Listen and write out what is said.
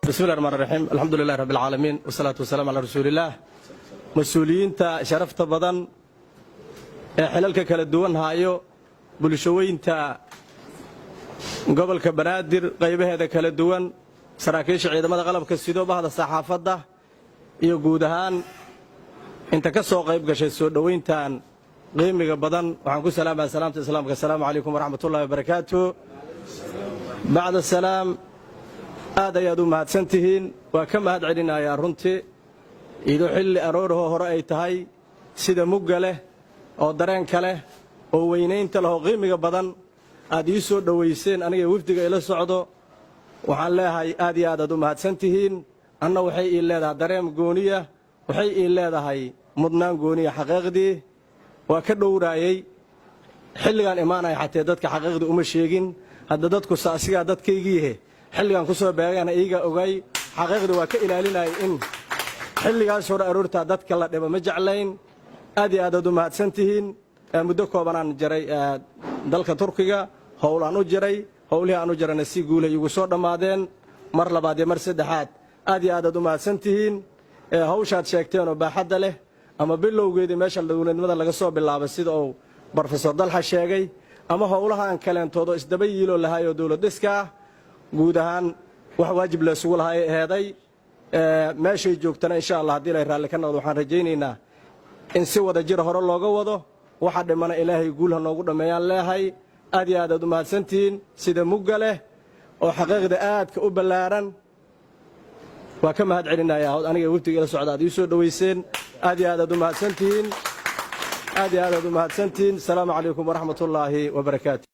Bismillahi raxmaan raxiim, alxamdu lilahi rabbi alcaalamiin, wasalaatu wasalaam calaa rasuulillaah. Mas-uuliyiinta sharafta badan ee xilalka kala duwan haayo, bulshaweynta gobolka Banaadir qaybaheeda kala duwan, saraakiisha ciidamada qalabka sido, bahda saxaafadda iyo guud ahaan inta ka soo qayb gashay soo dhowayntan qiimiga badan, waxaan ku salaamaya salaamta islaamka. Asalaamu calaykum waraxmatullahi wabarakaatu. Bacda salaam, aad ayaad u mahadsan tihiin. Waa ka mahad celinayaa runtii, idoo xilli aroorahoo hore ay tahay, sida mugga leh oo dareenka leh oo weynaynta leh oo qiimiga badan aad ii soo dhowayseen aniga wafdiga ila socdo. Waxaan leeyahay aad iyo aad aad u mahadsan tihiin. Anna waxay ii leedahay dareem gooniya, waxay ii leedahay mudnaan gooniya. Xaqiiqdii waa ka dhowraayey xilligaan imaanaya, xatee dadka xaqiiqdii uma sheegin. Hadda dadku asigaa dadkaygiihe xilligaan ku soo beegana iigaa ogay. Xaqiiqdii waa ka ilaalinayay in xilligaas hore aroortaa dadka la dhibo, ma jeclayn. Aad iyo aad aad u mahadsan tihiin. Muddo koobanaan jaray dalka Turkiga, howl aan u jiray. Howlihii aan u jirana si guulay igu soo dhammaadeen. Mar labaad iyo mar saddexaad, aad iyo aad aad u mahadsan tihiin. Hawshaad sheegteenoo baaxadda leh ama bilowgeedii meesha dowladnimada laga soo bilaabay, sida uu Brofesor Dalxa sheegay, ama howlahaan kaleentoodo isdaba yiiloo lahaayoo dowlad dhiska ah, guud ahaan wax waajib laysugu lahaa ay eheeday. Meeshay joogtana, insha Allah, haddii lay raalli ka noqdo, waxaan rajaynaynaa in si wada jira hore looga wado. Waxa dhimana Ilaahay guulha noogu dhammeeyaan leehay. Aad iyo aad aad u mahadsantihiin sida mugga leh oo xaqiiqda aadka u ballaaran. Waa ka mahad celinayaa aniga wafdiga ila socda aad ii soo dhowayseen. Aad iyo aad aad u mahadsantihiin, aad iyo aad aad u mahadsantihiin. Asalaamu calaykum waraxmatullaahi wabarakaatu.